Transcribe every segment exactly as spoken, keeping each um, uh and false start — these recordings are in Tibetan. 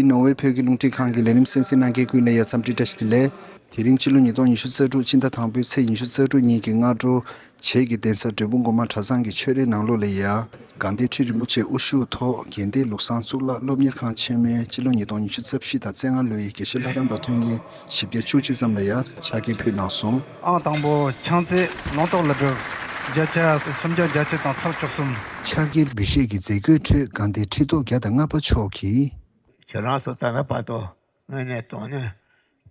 ནོར་ཝེ་བོད་ཀྱི་རླུང་འཕྲིན་ཁང་གི་ལས་རིམ་གསན་གཟིགས་གནང་མཁན་ཀུན་ལ་ཡ་འཚམས་འདྲི་བཀྲ་ཤིས་བདེ་ལེགས། དེ་རིང་སྤྱི་ལོ་ཉིས་སྟོང་ཉི་ཤུ་རྩ་དྲུག་ཕྱི་ཟླ་དང་པོའི་ཚེས་ཉི་ཤུ་རྩ་དྲུག་ཉིན་གྱི་སྔ་དྲོ། བྱེས་ཀྱི་གདན་ས་འབྲས་སྤུངས་སྒོ་མང་གྲྭ་ཚང་གི་ཆོས་རའི་ནང་ལོགས་ལ་ཡ། དགའ་ལྡན་ཁྲི་རིན་པོ་ཆེའི་དབུ་བཞུགས་ཐོག་དགེ་ལྡན་ལུགས་བཟང་གཙུག་ལག་སློབ་གཉེར་ཁང་ཆེན་མོའི་སྤྱི་ལོ་ཉིས་སྟོང་ཉི་ཤུ་རྩ་བཞི་དང་རྩ་ལྔ་ལོའི་དགེ་བཤེས་ལྷ་རམས་པ་ཐོན་མཁན་བཞི་བརྒྱ་བཅུ་གཅིག་ཙམ་ལ་ཡ་ཕྱག་འཁྱེར་ཕུལ་གནང་སོང་། ཨང་དང་པོ་ཕྱག་འཚལ་ལུང་རྟོགས་ལ་སྒྲུབ། བརྒྱ་ཆ་སུམ་བརྒྱ་བརྒྱད་ཅུ་དང་ཐལ་བཅུ་གསུམ། ཕྱག་འཁྱེར་འབུལ་བཞེས་ཀྱི་མཛད་སྒོའི་ཁྲོད་དགའ་ལྡན་ཁྲི་ཐོག་བརྒྱ་དང་ལྔ་པ་མཆོག་གིས། ཁྱེད་རང་ཚོ་ད་ལྟ་བར་དུ་དངོས་གནས་དྲང་གནས་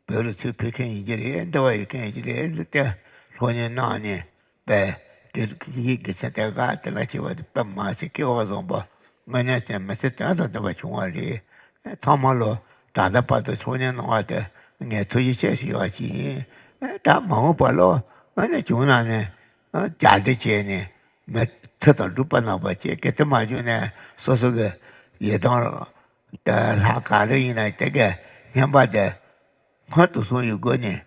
བོད་ལ་ཚུར་ཕེབས་མཁན་ཡིན་གྱི་རེད། འདི་བ་ཡོད་མཁན་ཡིན་གྱི་རེད། འདི་ལྟར་སློབ་གཉེར་གནང་ནས་པས་དེ་ཡིག་གི་ཚད་དེ་ག་དེ་ལ་བྱེད་པ་དེ་དཔེ་མ་སྲིད་སྐལ་བ་བཟང་པོ་དངོས་གནས་ཅན་མི་ཚེ་དོན་དང་ལྡན་པ་བྱུང་བ་རེད། ཚང་མ་ལོ་ད་ལྟ་བར་དུ་སློབ་གཉེར་གནང་བ་དེ་ངས་ཐུགས་རྗེ་ཆེ་ཞུ་བ་ཅིག་ཡིན། ད་མ་འོངས་པ་ལོ་དངོས་གནས་བྱུང་ན་ནས་བཅར་འདྲི་བྱས་ནས་མི་ཚེ་དང་སྒྲུབ་པ་གནང་བ་བཅས་གལ་ཏེ་མ་བྱུང་ན་སོ་སོ་གི་ཡི་དམ། ད་ལྷ་ག་རེ་ཡིན་ན་དེ་གའི་བསྙེན་པ་དེ་སྔོན་དུ་སོང་ཡོད་དགོས་ནས་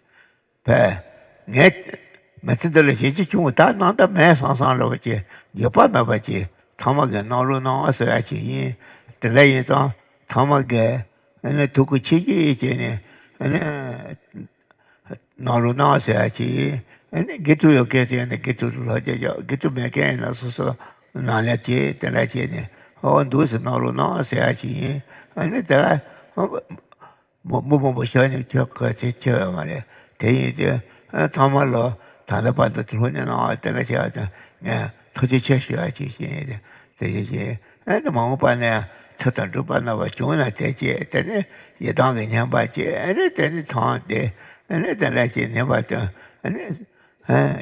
ཕེབས། ངས་མི་ཚེ་འདི་ལ་ཞེ་ཅིག་བྱུང་ད་གནང་ད་མེད་སང་སང་ལོ་ཅིག་འགྱོད་པ་མེད་པ་ཅིག་ཚང་མ་གིས་གནང་རོགས་གནང་ཟེར་ཡ་ཅིག་ཡིན། དེ་འདྲ་ཡིན་ཙང་ཚང་མ་གིས་ཨ་ནི་ཐུགས་ཁུར་ཆེ་ཅིག་བྱས་ནས་ཨ་ནི། ནང་ལོགས་ནང་ཟེར་ཡ་ཅིག་ཡིན། ཨ་ནི་དགེ་ཕྲུག་ཡོད་མཁན་ཚོ་ཡིན་ན་དགེ་ཕྲུག་ལ་སློབ་སྦྱོང་རྒྱག་དགེ་ཕྲུག་མེད་མཁན་ཡིན་ན་སོ་སོ་ནང་ལས་བྱེད་དེ་འདྲ་བྱས་ནས་ཨོ་འདུག་ཟེར་ནང་ལོགས་ནང་ཟེར་ཡ་ཅིག་ཡིན། ཨ་ནི་དེ་ལ་མི་མང་པོ་ཞོག་ནས་ཁྱོད་ག་ཚོད་ཁྱོད་ཡོད་མ་རེད། དེ་ཡིན་དུས་ཨ་ཚང་མ་ལོ་ད་ལྟ་བར་དུ་སློབ་གཉེར་གནང་བ་དེ་འདྲ་བྱས་པ་དང་ངས་ཐུགས་རྗེ་ཆེ་ཞུ་ཡ་ཅིག་བྱས་ནས་དེ་བཞིན་བྱས། ཨ་ནི་མ་འོངས་པ་ནས་ཚུལ་དང་སྒྲུབ་པ་རྣམ་པ་བྱུང་ན་དེ་སྐྱེས་དེ་ནི་ཡི་དམ་གྱི་བསྙེན་པ་སྐྱེས་ཨ་ནི་དེ་ནི་ཚང་སྟེ་ཨ་ནི་དེ་འདྲ་ཞིག་ནི་བ་དང་ཨ་ནི་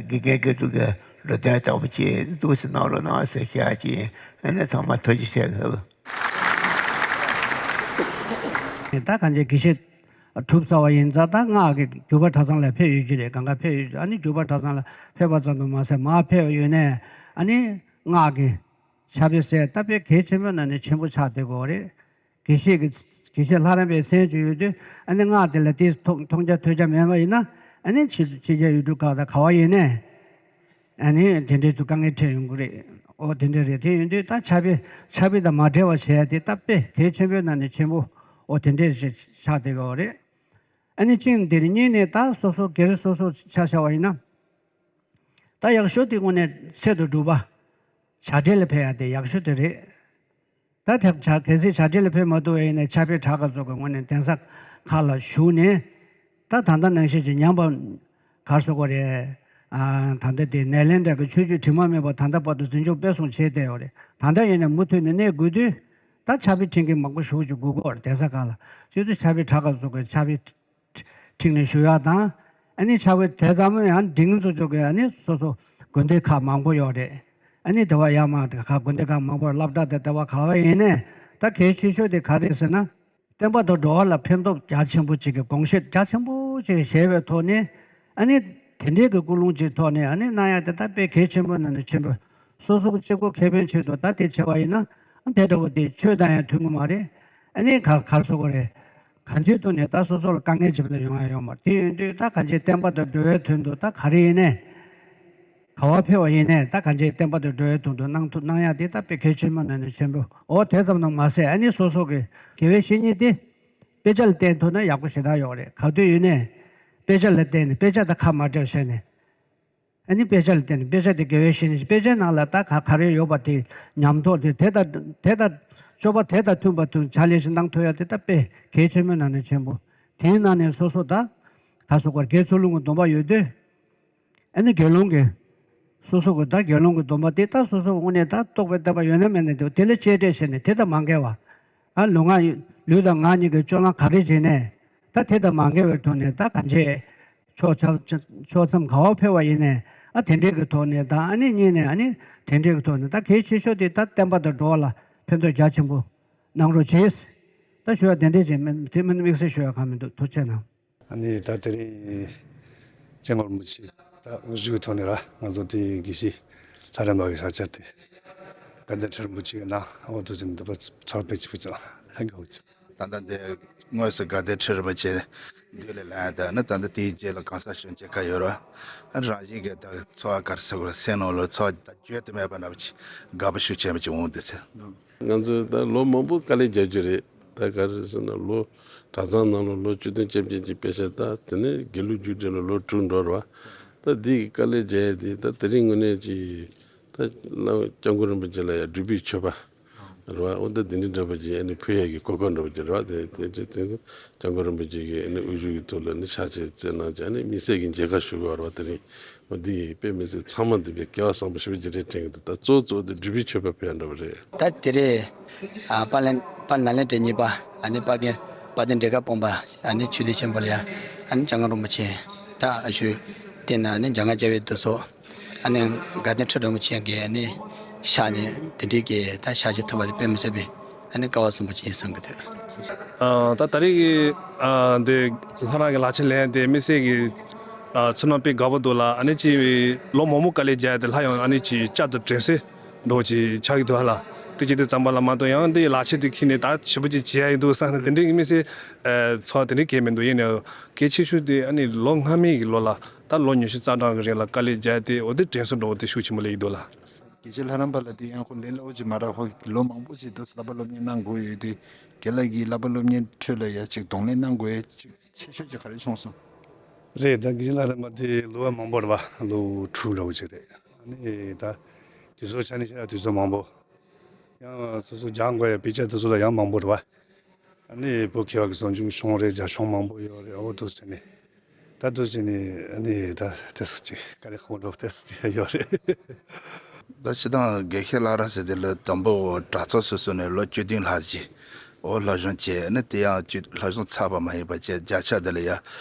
དགེ་རྒན་དགེ་ཕྲུག་གི་ལུས་རྟེན་ལྟ་བུ་སྐྱེས་འདུག་སེ་གནང་རོགས་གནང་ཟེར་བཤད་ཀྱིས་ཨ་ནི་ཚང་མ་ཐུགས་རྗེ་ཆེ་ལབ། ད་གང་ཅི་དགེ་བཤེས་གྲུབ་ཚར་བ་ཡིན་ཙང་ད་སྔགས་ཀྱི་འཇུག་པ་གྲྭ་ཚང་ལ་ཕེབས་ཡོད་ཀྱི་རེད། གང་ག་ཕེབས་ཡོད་ཀྱི་ཨ་ནི་འཇུག་པ་གྲྭ་ཚང་ལ་ཕེབས་པ་ཙམ་དུ་མ་ཟད་མར་ཕེབས་ཡོད་ནས་ཨ་ནི་སྔགས་ཀྱི་ཕྱག་དཔེ་ཟེར་ད་དཔེ་གལ་ཆེན་པོའི་ནང་ནས་ཆེན་པོ་ཆགས་བསྡད་ཀྱི་ཡོད་རེད། དགེ་བཤེས་ཀྱི་དགེ་བཤེས་ལྷ་རམས་པའི་མཚན་བརྗོད་ཡོད་དུས་ཨ་ནི་སྔགས་དེ་ལ་དེ་མཐོང་མཐོང་རྒྱ་ཐོས་རྒྱ་མེད་པ་ཡིན་ན་ཨ་ནི་ཕྱི་ཕྱི་རྒྱལ་ཡུལ་གྲུ་ཁག་དང་ག་བ་ཡིན་ནས་ཨ་ནི་དེ་འདྲའི་དུ་དཀའ་ངལ་འཕྲད་ཡོང་གི་རེད། ཨོ་དེ་འདྲ་རེད། དེ་ཡིན་དུས་ད་ཕྱག་དཔེ་ཕྱག་དཔེ་དང་མ་འབྲེལ་བ་བྱས་ཏེ་ད་དཔེ་གལ་ཆེན་པོའི་ནང་ནས་ཆེན་པོ་ཨོ་དེ་འདྲས་ཆགས་བསྡད་ཀྱི་ཡོད་རེད། ཨ་ནི་གཅིག་དེ་རེད། གཉིས་ནས་ད་སོ་སོ་སྒེར་སོ་སོ་ཆ་བཞག་པ་ཡིན་ན། ད་ཡག་ཤོས་དེ་དངོས་གནས་ཚད་དུ་སྒྲུབ་པ། བྱ་བྲལ་ལ་ཕེབས་ཡ་དེ་ཡག་ཤོས་དེ་རེད། ད་ཐེག་བྱ་གལ་སྲིད་བྱ་བྲལ་ལ་ཕེབས་མ་ཐུབ་པ་ཡིན་ན་ཕྱག་དཔེ་གྲྭ་ཁག་ཚོ་གི་དངོས་གནས་གདན་ས་ཁག་ལ་ཞུགས་ནས་ད་ད་ལྟ་ནང་བཞིན་གྱི་ཉམས་པ་ག་རེ་ཟེར་དགོས་རེད། ཨ་ད་ལྟ་དེ་ནད་ལན་འདྲ་གི་ཆོས་བརྒྱུད་དྲི་མ་མེད་པ་ད་ལྟ་བར་དུ་འཛིན་སྐྱོང་སྤེལ་གསུམ་བྱས་བསྡད་ཡོད་རེད། ད་ལྟ་ཡིན་ན་མུ་མཐུད་ནས་གནས་དགོས་དུས་ད་ཕྱག་དཔེ་ཁྲིད་མཁན་མང་པོ་ཞེ་པོ་ཅིག་དགོས་ཀྱི་ཡོད་རེད། གདན་ས་ཁག་ལ་བྱས་དུས་ཕྱག་དཔེ་གྲྭ་ཁག་ཚོ་གི་ཕྱག་དཔེ་ཁྲིད་ནས་ཞུ་ཡག་དང་། ཨ་ནི་ཕྱག་དཔེ་དེ་ཙམ་ཡང་འབྲི་མཁན་ཚོ་ཚོ་གི་ཨ་ནི་སོ་སོ་དགོན་སྡེ་ཁག་མང་པོ་ཡོད་རེད། ཨ་ནི་དེ་བ་ཡར་མར་དེ་ཁག་དགོན་སྡེ་ཁག་མང་པོར་སློབ་གྲྭ་དེ་ལྟ་བ་ག་བ་ཡིན་ནའི་ད་གལ་ཆེ་ཤོས་དེ་ག་རེད་ཟེར་ན། བསྟན་པ་དང་འགྲོ་བ་ལ་ཕན་ཐོགས་རྒྱ་ཆེན་པོ་ཅིག་གི་དགོངས་བཞེད་རྒྱ་ཆེན་པོ་ཅིག་བཞེས་པའི་ཐོག་ནས་ཨ་ནི་དེ་འདྲའི་གི་ཀུན་སློང་ཅིག་ཐོག་ནས་ཨ་ནི་གནང་ཡག་དེ་ད་དཔེ་གལ་ཆེན་པོ་ནང་ནས་ཆེན་པོ། སོ་སོ་གི་གཅིག་པོ་ཁེ་ཕན་ཆེད་དུ་ད་དེ་བྱས་པ་ཡིན་ན་ཨ་དེ་འདྲ་བོ་དེ་ཆོས་དང་ཡང་མཐུན་གི་མ་རེད། ཨ་ནི་ག་ག་རེ་ཟེར་དགོས་རེད། གང་ཅིའི་ཐོག་ནས་ད་སོ་སོ་ལ་དཀའ་ངལ་ཅིག་ལ་ཡོང་ཡ་ཡོད་མ་རེད། དེ་ཡིན་དུས་ད་གང་ཅིའི་བསྟན་པ་དང་འགྲོ་བའི་དོན་དུ་ད་ག་རེ་ཡིན་ནའི། ག་བ་ཕེབས་པ་ཡིན་ནའི་ད་གང་ཅིའི་བསྟན་པ་དང་འགྲོ་བའི་དོན་དུ་གནང་ཐུབ་གནང་ཡ་དེ་ད་དཔེ་གལ་ཆེན་པོ་ནང་ནས་ཆེན་པོ། འོ་དེ་ཙམ་དུ་མ་ཟད་ཨ་ནི་སོ་སོ་གི་དགེ་བའི་བཤེས་གཉེན་དེ་དཔེ་ཆ་ལ་བརྟེན་ཐུབ་ན་ཡག་པོ་ཞེ་དྲག་ཡོད་རེད། ག་དུས་ཡིན་ནའི་དཔེ་ཆ་ལ་བརྟེན་ནས་དཔེ་ཆ་དང་ཁ་མ་བྲལ་བྱས་ནས། ཨ་ནི་དཔེ་ཆ་ལ་བརྟེན་ནས་དཔེ་ཆ་དེ་དགེ་བའི་བཤེས་གཉེན་དཔེ་ཆའི་ནང་ལ་ད་ག་ག་རེ་ཡོད་པ་དེ་ཉམས་རྟོགས་དེ་དེ་དང་དེ་དང་སྤྱོད་པ་དེ་དང་མཐུན་པ་དུ་ཕྱག་ལེན་ཞིག་གནང་ཐུབ་ཡ་དེ་ད་དཔེ་གལ་ཆེན་མོའི་ནང་ནས་ཆེན་པོ། དེའི་ནང་ནས་སོ་སོ་ད་ག་སོ་གར་དགེ་ཚུལ་སློང་གི་སྡོམ་པ་ཡོད་དུས། ཨ་ནི་དགེ་སློང་གི་སོ་སོ་གི་ད་དགེ་སློང་གི་སྡོམ་པ་དེ་ད་སོ་སོ་དངོས་གནས་ད་རྟོགས་པའི་བསྟན་པ་ཡོད་ན་མེད་ན་དེ་དེ་ལ་གཅེས་སྤྲས་བྱས་ནས་དེ་དང་མ་འགལ་བ། ཨ་ལུས་ངག་ལུས་དང་ངག་གཉིས་ཀྱི་སྤྱོད་ལམ་ག་རེ་བྱས་ནས་ད་དེ་དང་མ་འགལ་བའི་ཐོག་ནས་ད་གང་བྱེད། ཕྱོགས་མཚམས་ཕྱོགས་མཚམས་ག་བ་ཕེབས་པ་ཡིན་ནའི་ཨ་དེ་འདྲས་ཀྱི་ཐོག་ནས་དང་ཨ་ནི་གཉིས་ནས་ཨ་ནི་དེ་འདྲས་ཀྱི་ཐོག་ནས་ད་གལ་ཆེ་ཤོས་དེ་ད་བསྟན་པ་དང་འགྲོ་བ་ལ་ཕན་ཐོགས་རྒྱ་ཆེན་པོ་གནང་རོགས་གྱིས། ད་ཞུ་བ་དེ་འདྲས་བྱས་མིན་དེ་མིན་དམིགས་བསལ་ཞུ་ཡ་གང་མི་འདུག་ཐུགས་རྗེ་གནང་། ཨ་ནི་ད་དེ་རིང་སྤྱན་སྔ་རིན་པོ་ཆེ་ད་དབུ་བཞུགས་ཐོག་ནས་ལ་ང་ཚོ་དེ་དགེ་བཤེས་ལྷ་རམས་པ་གི་ས་ཆ་དེ་དགའ་ལྡན་ཁྲི་རིན་པོ་ཆེ་གི་ནང་འོ་དུ་ཅིག་འདི་པ་ཚར་པའི་ཆུ་བུ་ཅང་ལྷན་དགའ་བོ་ཅིག་ད་ལྟ་འདི་དངོས་སུ་དགའ་ལྡན་ཁྲི་རིན་པོ་ཆེ་མདུན་ལ་ལངས་ཡ་ད་ནི་ད་ལྟ་དེའི་རྗེས་ལ་གང་ཟག་གཞོན་སྐྱེས་ཁ་ཡོད་ར་རང་བཞིན་གྱི་ད་འཚོ་བ་ག་རེ་ཟེར་དགོས་རེད། སེམས་ནང་ལ་འཚོ་བ་ད་བརྗོད་དུ་མེད་པ་འདྲ་བ་ཅིག་དགའ་པོ་ཤུགས་ཆེན་པོ་ཅིག་འོང་འདུག་ཟེར། ང་ཚོས་ད་ལོ་མང་པོ་དཀའ་ལས་རྒྱག་རྒྱུ་རེད། ད་ག་རེ་ཟེར་ན་ལོ་གྲྭ་ཚང་ནང་ལ་ལོ་བཅུ་བདུན་བཅོ་བརྒྱད་ཀྱི་དཔེ་ཆ། ད་དེ་ནས་དགེ་ལུགས་རྒྱུགས་སྤྲོད་ལ་ལོ་དྲུག་འགྲོ་རེད་བ། ད་འདི་གི་དཀའ་ལས་རྒྱག་ཡས་དེ་ད་དེ་རིང་དངོས་གནས་ཀྱི་ད་སྐྱབས་མགོན་རིན་པོ་ཆེ་ལ་ཡང་སྒྲུབ་པའི་མཆོད་པ་རེད་བ། འོ་ད་དེ་འདྲ་འདྲ་པོ་ཅིག་ཨ་ནི་ཕུལ་ཡས་ཀྱི་གོ་སྐབས་འདྲ་པོ་ཅིག་རེད་བ། དེ་དེ་དེ་དེ་སྐྱབས་མགོན་རིན་པོ་ཆེ་གི་ཨ་ནི་དབུ་བཞུགས་ཀྱི་ཐོག་ལ་ནི་ཕྱག་ཕྱིད་བསྩལ་གནང་བྱས། ཨ་ནི་དམིགས་བསལ་གྱི་མཇལ་ཁ་ཞུ་དགོས་རེད་བ། དེ་རིང་འོ་འདི་ཡི་དཔེ་མི་སྲིད་ཚང་མ་འདི་པའི་སྐལ་བ་བཟང་པོ་ཞེ་པོ་ཅིག་རེད་དྲན་གྱི་འདུག་ད་གཙོ་བོ་གཙོ་བོ་དེ་སྒྲུབ་པའི་མཆོད་པ་ཕུལ་ཡ་འདྲ་པོ་རེད། ད་དེ་རེད། ཨ་དཔལ་ལྡན་དཔལ་ནཱ་ལེནྡྲའི་གཉེར་པ་ཨ་ནི་དཔལ་ལྡན་དཔལ་ལྡན་འབྲས་དཀར་དཔོན་པོ་ཨ་ནི་ཆོས་སྡེ་ཆེན་པོ་ལ་ཡ་ཨ་ནི་སྐྱབས་མགོན་རིན་པོ་ཆེ་ད་ཨ་ཞུ་བསྟེན་ནས་ཨ་ནི་འཇམ་མགོན་རྒྱལ་བའི་གདུགས་ཚོགས་ཨ་ནི་དགའ་ལྡན་ཁྲི་སྒྲོལ་མ་ཆེན་གྱི་ཨ་ནི་ཕྱག་ནས་དེ་འདྲའི་གི་ད་ཕྱག་ཕྱིད་ཐོབ་པ་དེ་དཔེ་མི་སྲིད་པའི་ཨ་ནི་སྐལ་བ་བཟང་པོ་ཅིག་ཡིན་བསམ་གྱི་འདུག་ཨ་ད་ད་རེས་ཀྱི་ཨ་འདི་ལྷ་རམས་ཀྱི་ལག་ཁྱེར་ལེན་དེ་དམིགས་བསལ་གྱི་ཨ་ཚུར་སྣང་དཔེ་དགའ་པོ་འདུག་ལ། ཨ་ནི་ཅིག་ལོ་མང་པོ་དཀའ་ལས་རྒྱག་དེ་ལྷ་ཡང་ཨ་ནི་ཅིག་བསྐྱར་དུ་དྲན་གསོ་འདྲ་པོ་ཅིག་ཆགས་ཀྱི་འདུག་ཧ་ལ། དེ་ཅིག་དེ་ཙམ་པ་ལ་མ་གཏོགས་ཡང་འདི་ལག་ཁྱེར་དེ་ཁྱེར་ནས་ད་ཞེ་པོ་ཅིག་བྱེད་ཡ་ཡིན་འདུག་བསམ་ནས་དེ་འདྲའི་གི་དམིགས་བསལ་ཨ་ཚོར་བ་དེ་འདྲའི་གང་ཡང་མི་འདུག་ཡིན་ནའང་གལ་ཆེ་ཤོས་དེ་ཨ་ནི་ལོ་སྔ་མའི་གི་ལོ་ལ་ད་ལོ་ཉི་ཤུ་རྩ་གྲངས་ཀྱི་རིང་ལ་དཀའ་ལས་རྒྱག་དེ་འོ་དེ་དྲན་གསོ་འདྲ་པོ་དེ་ཤུགས་ཆེན་པོ་སླེབས་ཀྱི་འདུག་ལ། རྒྱལ་སྤྱི་ལྷ་རམས་པ་ལ་དེ་ཡང་ཁོ་ལས་སླ་པོ་ཅིག་མ་རེད། ཁོ་ལོ་མང་པོ་ཅིག་འདུག་བསླབ་པ་སློབ་གཉེར་གནང་དགོས་ཡོད་དུས། རྒན་ལགས་ཀྱིས་བསླབ་པ་སློབ་གཉེར་ཁྲོད་ལ་ཡ་ཅིག་གདོང་ལེན་གནང་དགོས་ཡ་ཅིག་ཆེ་ཤོས་ཅིག་ག་རེ་བྱུང་སོང་། རེད། ད་དགེ་བཤེས་ལྷ་རམས་པ་དེ་ལོ་མང་པོ་རེད་བ། ལོ་དྲུག་འདྲ་པོ་ཅིག་རེད། ཨ་ནི་ད་དུས་ཚོད་ཆ་ནས་བཤད་ན་དུས་ཚོད་མང་པོ། ཡང་སོ་སོ་སྦྱང་དགོས་ཡ་དཔེ་ཆ་དེ་ཚོ་ལ་ཡང་མང་པོ་རེད་བ། ཨ་ནི་བོད་མཁས་པ་གི་གསུང་ཆོས་གཞུང་རེད། རྒྱ་གཞུང་མང་པོ་ཡོད་རེད། འོ་འདུག་སེ་བྱས་ནས། ད་འདུག་སེ་བྱས་ནས་ཨ་ནི་ད་དེ་སུ་ཅིག་དཀའ་ལས་ཁག་པོ་འདྲ་པོ་དེ་སུ་ཅིག་ཡོད་རེད། ད་སྤྱིར་བཏང་དགེ་བཤེས་ལྷ་རམས་ཟེར་དེ་ལོ་དང་པོ་གྲྭ་ཚང་སོ་སོ་ནས་ལོ་བཅུ་བདུན་ལྷག་ཅིག་འོ་སློབ་སྦྱོང་བྱས། ཨ་ནི་དེ་ཡང་བཅུ་སློབ་སྦྱོང་ཚར་བ་མ་ཡིན་པ་བྱས། བརྒྱ་ཆ་དེ་ལ་ཡ་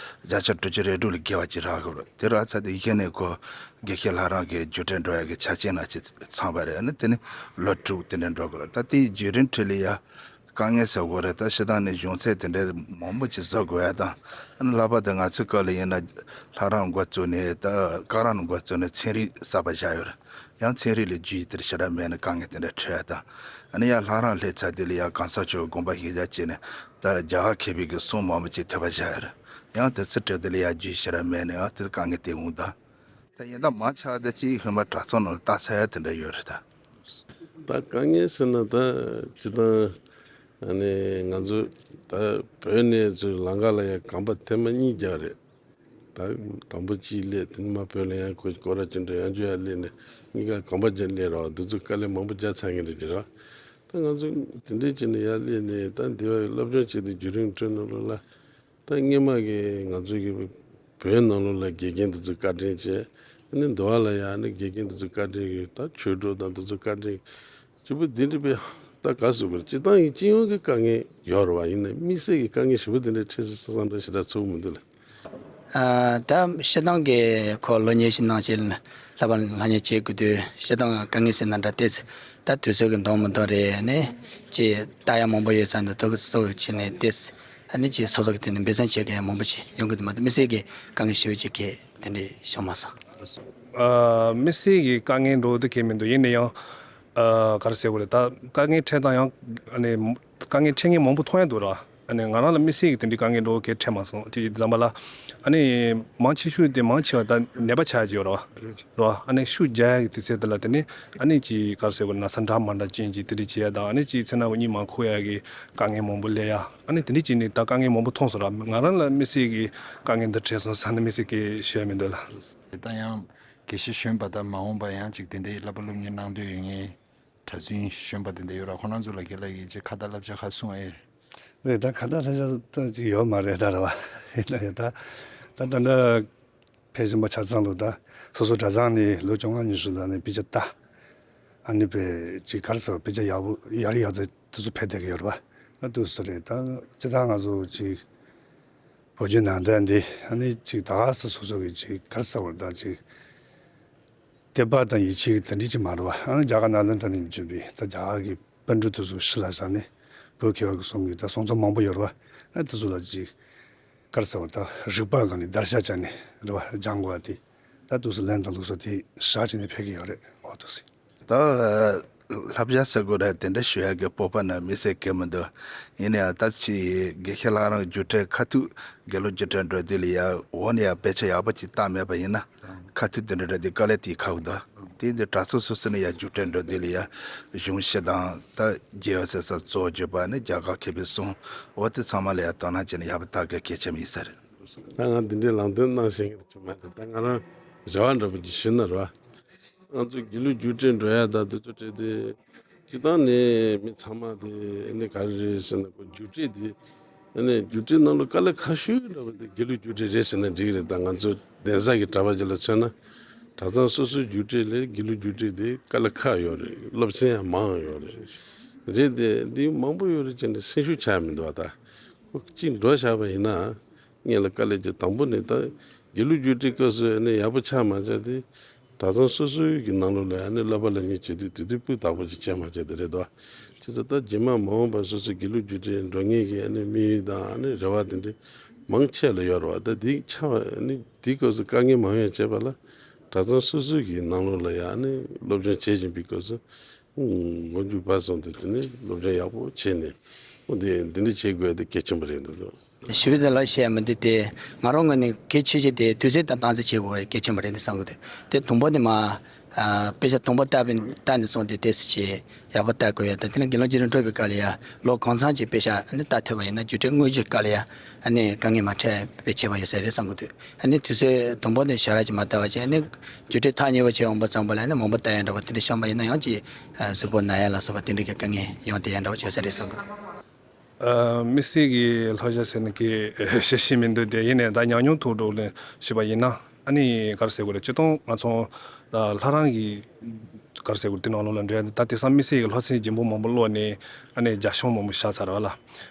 བརྒྱ་ཆ་དྲུག་ཅུ་རེ་དྲུག་ལ་བརྒལ་བ་ཅིག་རག་གི་རེད། དེ་རག་ཚར་དེ་གཞི་ནས་ཁོ་དགེ་བཤེས་ལྷ་རམས་ཀྱི་རྒྱུགས་སྤྲོད་འགྲོ་ཡ་གི་ཆ་རྐྱེན་ལ་ཅིག་ཚང་བ་རེད། ཨ་ནི་དེ་ནི་ལོ་དྲུག་དེ་འདྲ་འགྲོ་གི་རེད། ད་དེའི་བརྒྱུད་རིམ་ཁྲོད་ལ་ཡ་དཀའ་ངལ་ཟེར་དགོས་རེད། ད་སྤྱིར་བཏང་ནས་གཞུང་ཚད་དེ་འདྲའི་མང་པོ་ཅིག་བཟོ་དགོས་ཡ་དང་། ཨ་ནི་ལྷག་པར་དུ་ང་ཚོའི་སྐབས་ལ་ཡིན་ན་ལྷ་རམས་འགོ་བཙུགས་ནས། ད་བཀའ་རམས་འགོ་བཙུགས་ནས་ཚན་རིག་གསར་པ་བཞག་ཡོད་རེད། ཡང་ཚན་རིག་ལ་རྒྱུས་དེ་ཞེ་དྲག་མེད་ནས་དཀའ་ངལ་དེ་འདྲ་འཕྲད་ཡ་དང་། ཨ་ནི་ཡང་ལྷ་རམས་སླེབས་ཚར་དེ་ལ་ཡང་གོང་ས་མཆོག་དགོངས་པ་གཞིར་བཞག་བྱས་ནས་ད་རྒྱ་གར་མཁས་པའི་གི་གསུང་མང་པོ་ཅིག་ཐོས་པ་བཞག་ཡོད་རེད། ཡང་དེ་ཚོ་འཕྲོས་དེ་ལ་ཡང་རྒྱུས་ཞེ་དྲག་མེད་ནས་ཡང་དེ་དཀའ་ངལ་དེ་འོང་དང་། ད་ཡིན་ད་མང་ཆེ་བ་དེ་ཅིག་ཧུན་མ་གྲྭ་ཚང་ནང་ལ་ལྟ་ཚར་ཡ་དེ་འདྲ་ཡོད་རེད་ད། ད་དཀའ་ངལ་ཟེར་ན་ད་སྤྱིར་བཏང་ཨ་ནི་ང་ཚོ་ད་བོད་ནས་ཚུར་ལམ་ཁ་ལ་ཡ་གོམ་པ་ཐེངས་མ་གཉིས་རྒྱག་རེད། ད་དང་པོ་གཅིག་སླེབས། དེ་ནས་མར་བོད་ལ་ཡང་ཁོ་སྐོར་ར་ཅིག་འགྲོ། ཡང་བསྐྱར་ཡར་སླེབས་ནས་གཉིས་ཀ་གོམ་པ་རྒྱག་སླེབས་ར་བ། འདི་ཚོ་དཀའ་ལས་མང་པོ་རྒྱག་ཚར་མཁན་རེད་ཀྱི་ར། ད་ང་ཚོ་དེ་འདྲའི་བྱས་ནས་ཡར་སླེབས་ནས་ད་འདི་བ་སློབ་སྦྱོང་བྱས་ཏེ་བརྒྱུད་རིམ་ཁྲོད་ནང་ལོགས་ལ། ད་སྔོན་མ་གི་ང་ཚོ་གི་བོད་ནང་ལོགས་ལ་དགེ་རྒན་དེ་ཚོ་བཀའ་དྲིན་བྱས། ཨ་ནི་འདི་བ་ལ་ཡ་ཨ་ནི་དགེ་རྒན་དེ་ཚོ་བཀའ་དྲིན་གྱིས། ད་ཆོས་གྲོགས་དང་དེ་ཚོ་བཀའ་དྲིན་གྱིས། སྐྱིད་པོ་འདི་འདྲ་པའི་ད་ག་ཟེར་དགོས་རེད། སྤྱིར་བཏང་གི་སྤྱི་ཡོངས་ཀྱི་དཀའ་ངལ་ཡོད་རེད་བ། ཡིན་ནའི་དམིགས་བསལ་གྱི་དཀའ་ངལ་ཞེ་པོ་དེ་འདྲ་འཕྲད་སོང་བསམ་འདྲ་ཞེ་དྲག་ཚོར་གྱི་མི་འདུག་ལ། ཨ་ད་སྤྱིར་བཏང་གི་ཁོ་ལོ་ཉི་ཤུ་ནང་བཞིན་ལྷག་པར་ལྷ་གཉེར་བྱེད་དགོས་དུས། སྤྱིར་བཏང་དཀའ་ངལ་ཟེར་ན་འདྲ་སྟེ། ད་དུས་ཚོད་ཀྱིས་འདང་མི་འདང་རེད། ཨ་ནི་ཅིག་ལྟ་ཡ་མང་པོ་ཡོད་ཙང་འདི་ཐོག་གི་སོགས་བྱས་ནས་ཏེ། ཨ་ནི་ཅིག་སོ་སོ་གི་དེ་ནས་འབད་བརྩོན་བྱེད་མཁན་ཡང་མང་པོ་ཅིག་ཡོང་གི་འདུག་མ་གཏོགས་དམིགས་བསལ་གྱི་དཀའ་ངལ་ཞེ་པོ་ཅིག་གི་དེ་འདྲ་བྱུང་མ་སོང་། ཨ་དམིགས་བསལ་གྱི་དཀའ་ངལ་འདྲ་པོ་དེ་གང་ཡང་མི་འདུག་ཡིན་ན་ཡང་། ཨ་ག་རེ་ཟེར་དགོས་རེད། ད་དཀའ་ངལ་འཕྲད་སྟངས་ཡང་ཨ་ནི་དཀའ་ངལ་འཕྲད་མཁན་མང་པོ་མཐོང་ཡ་འདུག་ར། ཨ་ནི་ང་རང་ལ་དམིགས་བསལ་གྱི་དེ་འདྲའི་དཀའ་ངལ་འདྲ་པོ་གང་ཡང་འཕྲད་མ་སོང་། དེ་ཡི་ཙམ་པ་ལ་ཨ་ནི་མང་ཆེ་ཤོས་དེ་མང་ཆེ་བ་ད་ནད་པ་ཆགས་ཀྱི་ཡོད་ར་བ། ར་བ། ཨ་ནི་ཤུགས་རྒྱག་ཡ་གི་དུས་ཚོད་དེ་ལ་དེ་ནི་ཨ་ནི་ཅིག་ག་རེ་ཟེར་དགོས་རེད། ན་ཚ་འདྲ་མི་འདྲ་ཅན་ཅིག་དེ་འདྲ་བྱེད་ཡ་དང་། ཨ་ནི་ཅིག་མཚན་ནག་གཉིད་མ་ཁུག་ཡ་གི་དཀའ་ངལ་མང་པོ་སླེབས་ཡ། ཨ་ནི་དེ་འདྲ་བྱས་ནས་ད་དཀའ་ངལ་མང་པོ་མཐོང་སོང་ར། ང་རང་ལ་དམིགས་བསལ་གྱི་དཀའ་ངལ་འདི་འཕྲད་སོང་ཟེར་ནས་དམིགས་བསལ་གྱི་ཞུ་ཡ་མི་འདུག་ལ། དེ་ལྟ་ཡང་དགེ་བཤེས་གཞོན་པ་དང་མ་འོངས་པ་ཡང་ཅིག་དེ་འདྲའི་བསླབ་པ་སློབ་གཉེར་གནང་འདོད་ཡོད་མཁན་གྲྭ་བཙུན་གཞོན་པ་དེ་འདྲ་ཡོད་ར། ཁོང་རྣམ་ཚོ་ལ་རྒན་ལགས་ཀྱིས་ཅིག་ཁ་བརྡ་བསླབ་བྱ་ཁ་གསུང་ཨེ། རེད། ད་ཁ་བརྡ་བསླབ་བྱ་ད་ཅིག་ཡོད་མ་རེད་ད་ར་བ། ཡིན་ན་ཡང་ད་ད་ད་ད་ཕལ་ཆེན་པོ་ཆ་ཚང་ལོ་ད་སོ་སོ་གྲྭ་ཚང་ནས་ལོ་བཅོ་ལྔ་ཉི་ཤུ་ལ་ནས་དཔེ་ཆ་ལྟ། ཨ་ནི་པའི་ཅིག་ག་རེ་ཟེར་དཔེ་ཆ་ཡག་པོ་ཡག་རེ་ཡག་ཚད་དེ་ཚོ་ཕེབས་བསྡད་ཀྱི་ཡོད་རེད་པ། ཨ་འདུག་སེ་རེད། ད་སྤྱིར་བཏང་ང་ཚོ་ཅིག་བོད་བརྒྱུད་ནང་བསྟན་འདི་ཨ་ནི་ཅིག་ད་ག་སེ་སོ་སོ་གི་ཅིག་ག་རེ་ཟེར་བ་ད་ཅིག་དད་པ་དང་ཡིད་ཆེས་ཀྱི་དེ་འདྲ་ཅིག་མ་རེད་པ། ཨ་ནི་རྒྱ་གར་ནང་ལ་འདྲ་ནས་བརྒྱུད་པའི་ད་རྒྱ་གར་གྱི་པཎ་གྲུབ་དེ་ཚོ་ཕྱི་ལ་བཞག་ནས་བོད་མཁས་པ་གི་གསུང་གི་ད་གསུང་རྩོམ་མང་པོ་ཡོད་རེད་པ། ཨ་དེ་ཚོ་ལ་ཅིག་ག་རེ་ཟེར་བ་ད་རིག་པ་སྒང་ནས་བརྡར་ཤ་བཅད་ནས་རེད་པ། སྦྱང་དགོས་པ་དེ་ད་འདུག་སེ་ལན་དང་ལུགས་སྲོལ་དེ་བཞག་བྱས་ནས་ཕེབས་ཀྱི་ཡོད་རེད། འོ་འདུག་སེ། ད་བསླབ་བྱ་ཟེར་དགོས་རེད། དེ་འདྲ་ཞུ་ཡག་གི་སྤོབས་པ་ནི་དམིགས་བསལ་གང་ཡང་མི་འདུག་ཡིན་ན་ཡང་ད་ཅིག་དགེ་བཤེས་ལྷ་རམས་རྒྱུགས་སྤྲོད་ཁ་ཐུག་དགེ་སློང་རྒྱུགས་སྤྲོད་འགྲོ་དུས་ལ་ཡ་འོག་ནས་ཡ་དཔེ་ཆ་ཡག་པོ་ཅིག་བལྟས་མེད་པ་ཡིན་ན་ཁ་ཐུག་དེ་འདྲ་འགྲོ་དུས་དཀའ་ལས་དེ་ཁག་པོ་འདུག་དེ་འདི་གྲྭ་ཚང་སོ་སོ་ནས་ཡང་རྒྱུགས་སྤྲོད་འགྲོ་དུས་ལ་ཡང་གཞུང་སྤྱི་དང་ད་རྒྱལ་ཡོངས་སྲིད་གཞུང་གཙོ་བོ་བརྗོད་པ་ནི་རྒྱ་གར་མཁས་པའི་གསུང་འོ་དེ་ཚང་མ་ལ་ཡང་དོ་སྣང་བྱས་ནས་ཡག་པོ་ལྟ་དགོས་གལ་ཆེན་པོ་ཡིན་ས་རེད། ད་ང་འདི་འདྲའི་ལམ་སྟོན་གནང་ཤེས་ཀྱི་ཡོད་མ་རེད། ད་ང་རང་རེ་བ་འདྲ་པོ་ཅིག་ཞུས་ན་རེད་བ། ང་ཚོ་དགེ་ལུགས་རྒྱུགས་སྤྲོད་འགྲོ་ཡ་ད་དུས་ཚོད་སྤྲད་དེ། སྤྱིར་བཏང་ནས་མི་ཚང་མ་དེ་ཨ་ནི་ག་རེ་རེད་ཟེར་ན་ཁོ་རྒྱུགས་སྤྲོད་དེ་ཨ་ནི་རྒྱུགས་སྤྲོད་ནང་ལ་དཀའ་ལས་ཁག་ཤོས་འདྲ་པོ་དེ་དགེ་ལུགས་རྒྱུགས་སྤྲོད་རེད་ཟེར་ན་འགྲིག་གི་རེད། ད་ང་ཚོ་གདན་ས་གི་གྲྭ་པ་ཅིག་ལ་མཚོན་ན་གྲྭ་ཚང་སོ་སོའི་རྒྱུགས་སྤྲོད་ལས་དགེ་ལུགས་རྒྱུགས་སྤྲོད་དེ་དཀའ་ལས་ཁག་ཡོད་རེད། སློབ་ཚན་ཡང་མང་ཡོད་རེད། རེད་དེ་འདི་མང་པོ་ཡོད་རེད་ཅེས་ནས་སེམས་ཤུགས་ཆག་མི་འདུག་བ། ད་ཁོ་གཅིག་འགྲོ་བཞག་པ་ཡིན་ན། སྔོན་ལ་དཀའ་ལས་ཀྱི་དང་པོ་ནས་ད་དགེ་ལུགས་རྒྱུགས་སྤྲོད་སྐབས་སུ་ཨ་ནི་ཡག་པོ་ཆགས་མ་ཆགས་དེ་གྲྭ་ཚང་སོ་སོའི་གི་ནང་ལོགས་ལ་ཨ་ནི་བསླབ་པ་སློབ་གཉེར་བྱེད་དུས་དེ་དུས་སྤུས་དག་པོ་ཅིག་བྱས་མ་བྱས་དེ་རེད་དོ། བྱས་ཙང་ད་རྗེས་མ་མ་འོངས་པ་སོ་སོའི་དགེ་ལུགས་རྒྱུགས་སྤྲོད་འགྲོ་མཁན་གྱི་ཨ་ནི་དམིགས་ཡུལ་དང་ཨ་ནི་རེ་བ་དེ་འདྲ་མང་ཆེ་ལ་ཡོད་རེད་བ། ད་དེ་ཆགས་པ་ཨ་ནི་དེའི་སྐབས་སུ་དཀའ་ངལ་མང་ཡང་བྱས་པ་ལ་གྲྭ་ཚང་སོ་སོའི་གི་ནང་ལོགས་ལ་ཡང་ཨ་ནི་སློབ་སྦྱོང་བྱེད་བཞིན་པའི་སྐབས་སུ། མགོ་མཇུག་བར་སོང་དུས་དེ་ནི་སློབ་སྦྱོང་ཡག་པོ་བྱས་ནས་འོ་དེ་འདི་འདྲ་བྱེད་དགོས་དེ་གལ་ཆེན་པོ་རེད་འདུག་ཞུ་བའི་དེ་ལ་བཤད་མི་འདུག་སྟེ་ང་རང་ངོས་ནས་གལ་ཆེ་ཤོས་དེ་དུས་ཚོད་དང་སྟངས་འཛིན་བྱེད་དགོས་གལ་ཆེན་པོ་རེད་འདུག་བསམ་གི་འདུག་དེ་དང་པོ་དེ་མ་དཔེ་ཆ་དང་པོ་བལྟས་པའི་བལྟས་ནས་བཟུང་སྟེ་ཏོག་ཙམ་ཅིག་ཡག་པོ་བལྟ་དགོས་ཡ་དང་དེ་ནས་དགེ་སློང་རྒྱུགས་སྤྲོད་འགྲོ་བའི་སྐབས་ལ་ཡ་ལོ་གང་འཚམ་ཅིག་དཔེ་ཆ་ནི་བལྟ་ཐུབ་པ་ཡིན་ན་རྒྱུགས་སྤྲོད་དངོས་གཞིའི་སྐབས་ལ་ཡ་ཨ་ནི་དཀའ་ངལ་མ་འཕྲད་པའི་ཁྱད་པར་ཡོད་ས་རེད་བསམ་གི་འདུག་ཨ་ནི་དུས་ཚོད་དང་པོ་དེ་ཞེ་དྲག་ཅིག་མ་བལྟ་བ་བྱས་ཨ་ནི་རྒྱུགས་སྤྲོད་ཐག་ཉེ་བོ་བྱས་འོང་པ་ཙམ་པ་ལ་ཨ་ནི་མང་པོ་བལྟ་ཡ་འདྲ་བ་དེ་འདྲ་བྱུང་བ་ཡིན་ན་ཡང་ཅིག་གཟུགས་པོ་ན་ཡ་ལ་སོགས་པ་དེ་འདྲ་གི་དཀའ་ངལ་ཡོང་བསྡད་ཡ་འདྲ་བ་ཡོད་ས་རེད་བསམ་གི་འདུག་ཨ། དམིགས་བསལ་གྱི་བསླབ་བྱ་ཟེར་ན་གི་ཞེ་ཤེས་མི་འདུག་དེ་ཡིན་ནའི་ད་ཉམས་མྱོང་ཐོག་འགྲོ་ལས་ཞུས་པ་ཡིན་ན་ཨ་ནི་ག་རེ་ཟེར་དགོས་རེད། སྤྱིར་བཏང་ང་ཚོ་ལྷ་རམས་ཀྱི་ག་རེ་ཟེར་དགོས་རེད། དེ་ནང་ལོགས་ལ་འགྲོ་ཡ་ད་དེང་སང་དམིགས་བསལ་གྱི་སློབ་ཚན་ལྗིད་པོ་མང་པོ་ཀློག་ནས་ཨ་ནི་རྒྱ་གཞུང་མང་པོ་བཞག་ཚར་བ་ལ།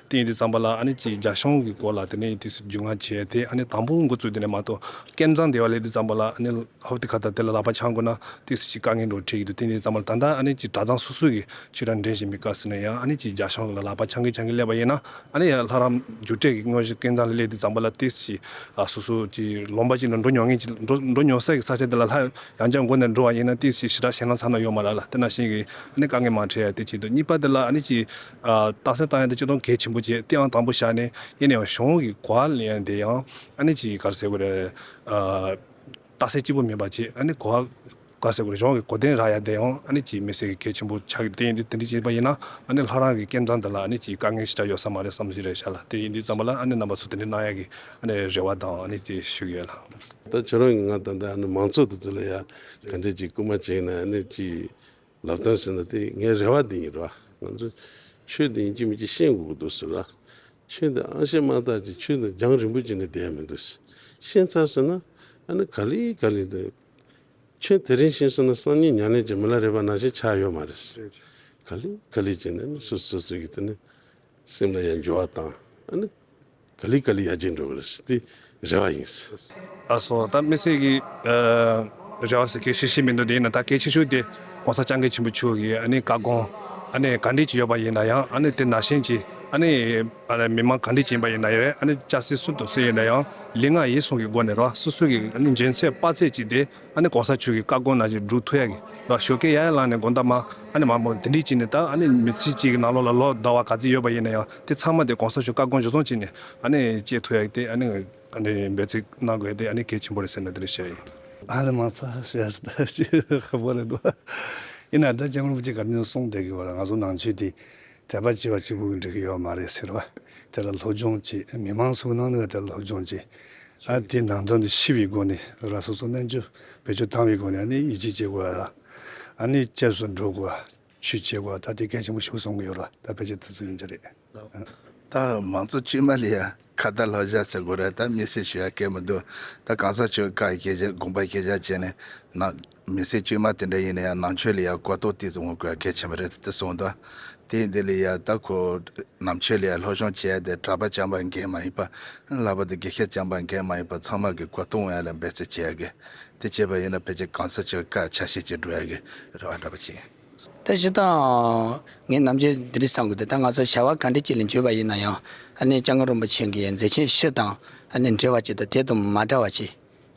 དེ་ཡིན་དུས་ཙམ་པ་ལ་ཨ་ནི་ཅིག་རྒྱ་གཞུང་གི་སྐོར་ལ་དེ་ནས་དུས་སུ་རྒྱུས་མངའ་བྱས་ཏེ་ཨ་ནི་དང་པོ་འགོ་བཙུགས་དེ་ནས་མ་གཏོགས་ཀེམ་ཚང་དེ་བ་ལས་དུས་ཙམ་པ་ལ་ཨ་ནི་ཧོབ་དེ་ཁ་ད་དེ་ལ་ལག་པ་འཆང་དགོས་ན་དུས་སུ་ཅིག་དཀའ་ངལ་འགྲོ་འཕྲད་ཀྱི་འདུག་དེ་ཡིན་དུས་ཙམ་པ་ལ་ད་ལྟ་ཨ་ནི་ཅིག་གྲྭ་ཚང་སོ་སོ་གི་ཆོས་གྲྭ་འདྲེན་བཞིན་པའི་སྐབས་སུ་ནས་ཡང་ཨ་ནི་ཅིག་རྒྱ་གཞུང་ལ་ལག་པ་འཆང་གི་འཆང་གི་སླེབས་པ་ཡིན་ན་ཨ་ནི་ཡང་ལྷ་རམས་རྒྱུགས་སྤྲོད་ཀྱི་དངོས་གཞི་ཀེམ་ཚང་ལ་སླེབས་དུས་ཙམ་པ་ལ་དུས་སུ་ཅིག་ཨ་སོ་སོ་ཅིག་ལུང་པ་ཅིག་ལ་འགྲོ་མྱོང་མཁན་ཅིག་འགྲོ་འགྲོ་མྱོང་ས་གི་ས་ཆ་དེ་ལ་ལྷ་ཡང་བསྐྱར་འགོ་ནས་འགྲོ་བ་ཡིན་ན་དེ་ཞེ་དྲག་ཞེད་སྣང་ཚ་ན་ཡོད་མ་རེད་ལ། དེ་ནང་བཞིན་གྱི་ཨ་ནི་དཀའ་ངལ་མ་འཕྲད་ཡ་དེ་བྱེད་འདུག་གཉིས་པ་དེ་ལ་ཨ་ནི་ཅིག་ཨ་རྟགས་གསལ་བཏང་ཡ་དེ་སྤྱིར་བཏང་གལ་ཆེན་པོ་བྱས་དེའང་དང་པོ་བཞག་ནས་ཡིན་ན་ཡང་གཞུང་གི་གོ་བ་ལེན་ཡ་དེ་ཡང་ཨ་ནི་ཅིག་ག་རེ་ཟེར་དགོས་རེད། ཨ་རྟགས་གསལ་གཅིག་པུ་མིན་པ་བྱས་ཨ་ནི་གོ་བ་ག་རེ་ཟེར་དགོས་རེད། གཞུང་གི་གོ་དོན་རག་ཡ་དེ་ཡང་ཨ་ནི་ཅིག་དམིགས་བསལ་གྱི་གལ་ཆེན་པོ་ཆགས་ཀྱི་དེ་ཡིན་དུས་དེ་འདྲ་བྱས་པ་ཡིན་ན་ཨ་ནི་ལྷ་རམས་ཀྱི་ཀེམ་ཚང་དེ་ལ་ཨ་ནི་ཅིག་དཀའ་ངལ་ཞེ་དྲག་ཡོད་ས་མ་རེད་བསམ་བཞིན་རེད་ཤག་ལ། དེ་ཡིན་དུས་ཙམ་པ་ལ་ཨ་ནི་རྣམ་པ་ཚོ་དེ་འདྲ་གནང་ཡ་གི་ཨ་ནི་རེ་བ་དང་ཨ་ནི་དེ་ཞུ་གི་ཡོད་ལ། ད་ཁྱོད་རང་གིས་ང་ད་ལྟ་ཨ་ནི་མང་ཚོགས་དེ་ཚོ་ལ་ཡ་ག་འདྲས་ཅིག་སྐུལ་མ་བྱས་ན་ཨ་ནི་ཅིག་ལབ་སྟངས་ཟེར་ན་དེ་ངའི་རེ་བ་དེ་ཡིན་རོ། ང་ཚོ་ཆོས་དེ་ཡིན་གཅིག་མིན་གཅིག་ཤེས་དགོས་ཀྱི་འདུག་ཟེར་ལ། ཆོས་དེ་ཨང་ཤེས་མ་ཐག་ཅིག་ཆོས་དེ་རྒྱང་རིང་པོ་ཅིག་ནས་བསྡད་ཡ་མི་འདུག་ཤེས་ཚར་སོང་ན་ཨ་ནི་ག་ལེ་ག་ལེ་དེ། ཆོས་དེ་རིང་ཤེས་སོང་ན་སང་ཉིན་ཉམས་ལེན་བྱེད་མི་ལ་རས་པ་ནང་བཞིན་ཆགས་ཡོད་མ་རེད། ག་ལེ་ག་ལེ་བྱས་ནས་ནི་སོ་སོ་སོ་གི་དེ་ནི་སེམས་ལ་ཡང་འགྱུར་བ་དང་ཨ་ནི་ག་ལེ་ག་ལེ་ཡར་རྒྱས་འགྲོ་གི་རེད་ཟེར་དེ་རེ་བ་ཡིན། ཨ་སོ་ད་དམིགས་བསལ་གྱི་ཨ་རེ་བ་ཟེར་མཁན་ཤེས་ཤེས་མི་འདུག་དེ་ཡིན་ན་ད་གལ་ཆེ་ཤོས་དེ་༸གོང་ས་༸སྐྱབས་མགོན་ཆེན་པོ་མཆོག་གི་ཨ་ནི་བཀའ་དགོངས་ཨ་ནི་ག་འདྲས་ཅིག་ཡོད་པ་ཡིན་ན་ཡང་ཨ་ནི་དེ་ནང་བཞིན་གྱི་ཨ་ནི་ཨ་ནི་མི་མང་ག་འདྲས་ཅིག་ཡིན་པ་ཡིན་ན་ཡང་རེད། ཨ་ནི་སྐྱ་སེར་སུ་དང་སུ་ཡིན་ན་ཡང་ལུས་ངག་ཡིད་གསུམ་གྱི་སྒོ་ནས་རོ་སོ་སོ་གི་ཨ་ནི་འཇོན་ཚད་དཔག་ཚད་ཅིག་དེ། ཨ་ནི་༸གོང་ས་མཆོག་གི་བཀའ་དགོངས་ནང་བཞིན་སྒྲུབ་ཐུབ་ཡ་གི་ལ་ཞོགས་ཀས་ཡར་ཡར་ལངས་ནས་དགོང་དག་མ་ཨ་ནི་མ་མོ་དེ་འདྲས་བྱས་ནས་ད་ཨ་ནི་མི་ཚེ་གཅིག་གི་ནང་ལོགས་ལ་ལོ་ཟླ་བ་ག་ཚོད་ཡོད་པ་ཡིན་ན་ཡང་དེ་ཚང་མ་དེ་༸གོང་ས་མཆོག་བཀའ་དགོངས་གཞིར་བཟུང་བྱས་ནས་ཨ་ནི་སྤྱད་ཐུབ་ཡ་གི་དེ་ཨ་ནི་ཨ་ནི་འབད་བརྩོན་གནང་དགོས་ཡ་དེ་ཨ་ནི་གལ་ཆེན་པོ་རེད་ཟེར་ནས་དེ་འདྲ་བཤད་ཡིན། ཨ་ནི་མང་ཚ་ཤོད་ཡ་ཁག་པོ་རེད་འདུག་ཡིན་ན་ད་སྐྱབས་མགོན་རིན་པོ་ཆེ་ག་ནས་གསུངས་བསྡད་ཀྱི་ཡོད་ར། ང་ཚོ་ནང་ཆོས་དེ་དད་པ་བྱས་པ་གཅིག་པུ་གིས་འགྲིག་གི་ཡོད་མ་རེད་ཟེར་བ། དེ་ལ་སློབ་སྦྱོང་བྱེད་མི་མང་ཚོའི་ནང་ནས་དེ་ལ་སློབ་སྦྱོང་བྱེད། ཨ་དེ་ནང་དོན་དེ་ཤེས་པའི་སྒོ་ནས་ར་སོ་སོ་རྣལ་འབྱོར་བེད་སྤྱོད་བཏང་བའི་སྒོ་ནས་ཨ་ནི་ཡིད་ཆེས་བྱེད་དགོས་ཡ་ལ། ཨ་ནི་སྐྱབས་སུ་འགྲོ་དགོས་ཡ། ཆོས་བྱེད་དགོས་ཡ་ད་དེ་གལ་ཆེན་པོ་ཞིག་གསུང་གི་ཡོད་ར། ད་ཕལ་ཆེར་དེ་ཚོ་ཡིན་གྱི་རེད། ད་མང་གཙོ་དཀྱུས་མ་ལ་ཡ་ཁ་བརྡ་བསླབ་བྱ་ཟེར་དགོས་རེད། ད་དམིགས་བསལ་ཞུ་ཡ་གལ་མི་འདུག་ད་གོང་ས་མཆོག་བཀའ་ཡི་སྐད་ཆ་དགོངས་པ་སྐད་ཆ་བྱས་ནས་ནང་མི་ཚེ་དཀྱུས་མ་དེ་འདྲ་ཡིན་ན་ཡང་ནང་ཆོས་ལ་ཡང་གོ་རྟོགས་ཏོག་ཙམ་འོང་དགོས་གལ་ཆེན་པོ་རེད་དེ་གསུངས་འདུག་དེ་འདི་ལ་ཡང་ད་ཁོ་ནང་ཆོས་ལ་ཡང་སློབ་སྦྱོང་བྱེད་ཡ་དེ་གྲྭ་པ་རྐྱང་པ་འགན་མ་ཡིན་པ། ལྷག་པར་དུ་དགེ་བཤེས་རྐྱང་པ་འགན་མ་ཡིན་པ་ཚང་མ་གི་གོ་རྟོགས་འོང་ཡ་ལ་འབད་བརྩོན་བྱེད་ཡ་གི། དེ་བྱས་པ་ཡིན་ན་ཕལ་ཆེར་གོང་ས་མཆོག་བཀའ་ཆ་ཤས་ཅིག་སྒྲུབ་ཡ་གི་རེ་བ་འདྲ་པོ་བྱེད། ད་སྤྱིར་བཏང་ངས་ནམ་རྒྱུན་འདི་འདྲ་བསམ་གི་འདུག་ད་ང་ཚོ་བྱ་བ་ག་འདྲ་ཅིག་ལ་འཇུག་པ་ཡིན་ན་ཡང་ཨ་ནི་སྐྱབས་མགོན་རིན་པོ་ཆེ་གི་མཛད་ཆེན་བཞི་དང་ཨ་ནི་འབྲེལ་བ་ཅིག་དང་དེ་དང་མ་འདྲ་བ་ཅིག་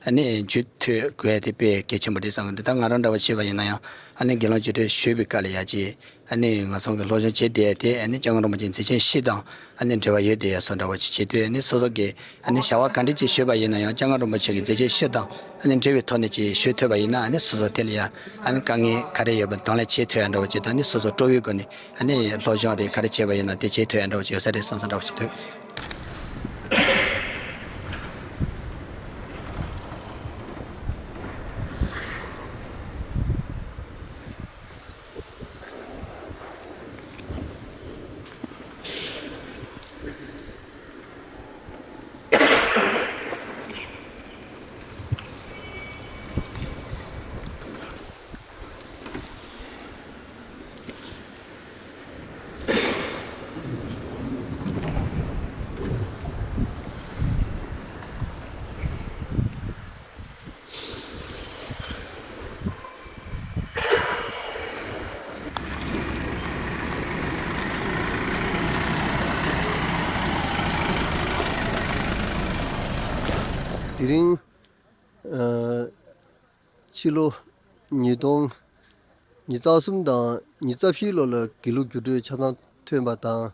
ཨ་ནི་ཇུས་འཐུས་དགོས་ཡ་དེ་དཔེ་གལ་ཆེན་པོ་རེད་བསམ་གི་འདུག་ད་ང་རང་འདྲ་བ་བྱས་པ་ཡིན་ན་ཡང་ཨ་ནི་དགེ་སློང་ཇུས་འཐུས་ཞུས་པའི་སྐབས་ལ་ཡ་ཅིག་ཨ་ནི་ང་ཚང་གི་སློབ་སྦྱོང་བྱེད་བསྡད་དེ་ཨ་ནི་སྐྱབས་མགོན་རིན་པོ་ཆེའི་མཛད་ཆེན་བཞི་དང་ཨ་ནི་འབྲེལ་བ་ཡོད་བསྡད་ཡ་སོགས་འདྲ་བ་ཅིག་བྱེད་དུས་ཨ་ནི་སོ་སོ་གི་ཨ་ནི་བྱ་བ་ག་འདྲ་ཅིག་ཞུས་པ་ཡིན་ན་ཡང་སྐྱབས་མགོན་རིན་པོ་ཆེ་གི་མཛད་ཆེན་བཞི་དང་ཨ་ནི་འབྲེལ་བའི་ཐོག་ནས་ཅིག་ཞུས་ཐུབ་པ་ཡིན་ན་ཨ་ནི་སོ་སོ་དེ་ལ་ཡ་ཨ་ནི་དཀའ་ངལ་ག་རེ་ཡོད་པ་གདོང་ལེན་བྱེད་ཐུབ་ཡ་འདྲ་བ་ཅིག་དང་ཨ་ནི་སོ་སོ་སྤྲོ་བའི་སྒོ་ནས། ཨ་ནི་སློབ་སྦྱོང་རེད་ག་རེ་བྱས་པ་ཡིན་ན་དེ་བྱེད་ཐུབ་ཡ་འདྲ་བོ་ཅིག་ཡོད་ས་རེད་བསམ་བསམ་འདྲ་བོ་ཞིག་འདུག་དེ་རིང་ཕྱི་ལོ་ཉིས་སྟོང་ཉི་ཤུ་རྩ་གསུམ་དང་ཉི་ཤུ་རྩ་བཞིའི་ལོ་ལ་དགེ་ལུགས་རྒྱུགས་སྤྲོད་ཆ་ཚང་ཐོན་པ་དང་།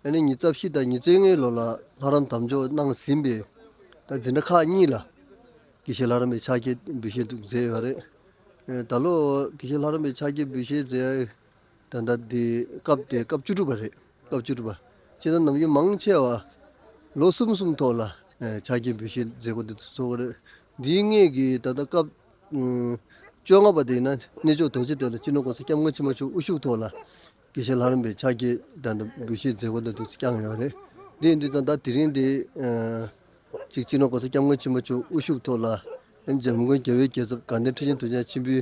ཨ་ནི་ཉི་ཤུ་རྩ་བཞི་དང་ཉི་ཤུ་རྩ་ལྔའི་ལོ་ལ་ལྷ་རམས་དམ་འཇོག་གནང་ཟིན་པའི་ད་འཛིན་གྲྭ་ཁག་གཉིས་ལ་དགེ་བཤེས་ལྷ་རམས་པའི་ཕྱག་འཁྱེར་འབུལ་བཞེས་འདུག་མཛད་ཡོད་རེད། ད་ལོ་དགེ་བཤེས་ལྷ་རམས་པའི་ཕྱག་འཁྱེར་འབུལ་བཞེས་མཛད་ད་ལྟ་འདི་སྐབས་དེ་སྐབས་བཅུ་དྲུག་པ་རེད། སྐབས་བཅུ་དྲུག་པ། སྤྱིར་བཏང་ནམ་རྒྱུན་མང་ཆེ་བ་ལོ་གསུམ་གསུམ་ཐོག་ལ་ཕྱག་འཁྱེར་འབུལ་བཞེས་མཛད་སྒོ་འདི་ཚོགས་ཀྱི་རེད། འདིའི་སྔས་ཀྱི་ད་ལྟ་སྐབས་བཅོ་ལྔ་པ་དེ་ཡིན་ན་གནས་མཆོག་རྡོ་རྗེ་གདན་ལ་སྤྱི་ནོར་༸གོང་ས་༸སྐྱབས་མགོན་ཆེན་པོ་མཆོག་དབུ་བཞུགས་ཐོག་ལ་དགེ་བཤེས་ལྷ་རམས་པའི་ཕྱག་འཁྱེར་ད་ལྟ་འབུལ་བཞེས་མཛད་སྒོ་འདི་འདུག་བསྐྱངས་ཡོད་རེད། འདི་ཡིན་དུས་ཙང་ད་དེ་རིང་འདི་ཅིག་སྤྱི་ནོར་༸གོང་ས་༸སྐྱབས་མགོན་ཆེན་པོ་མཆོག་དབུ་བཞུགས་ཐོག་ལ་འཇམ་མགོན་རྒྱལ་བའི་རྒྱལ་ཚབ་དགའ་ལྡན་ཁྲི་ཆེན་དུང་ཕྱུར་ཆེན་པོའི་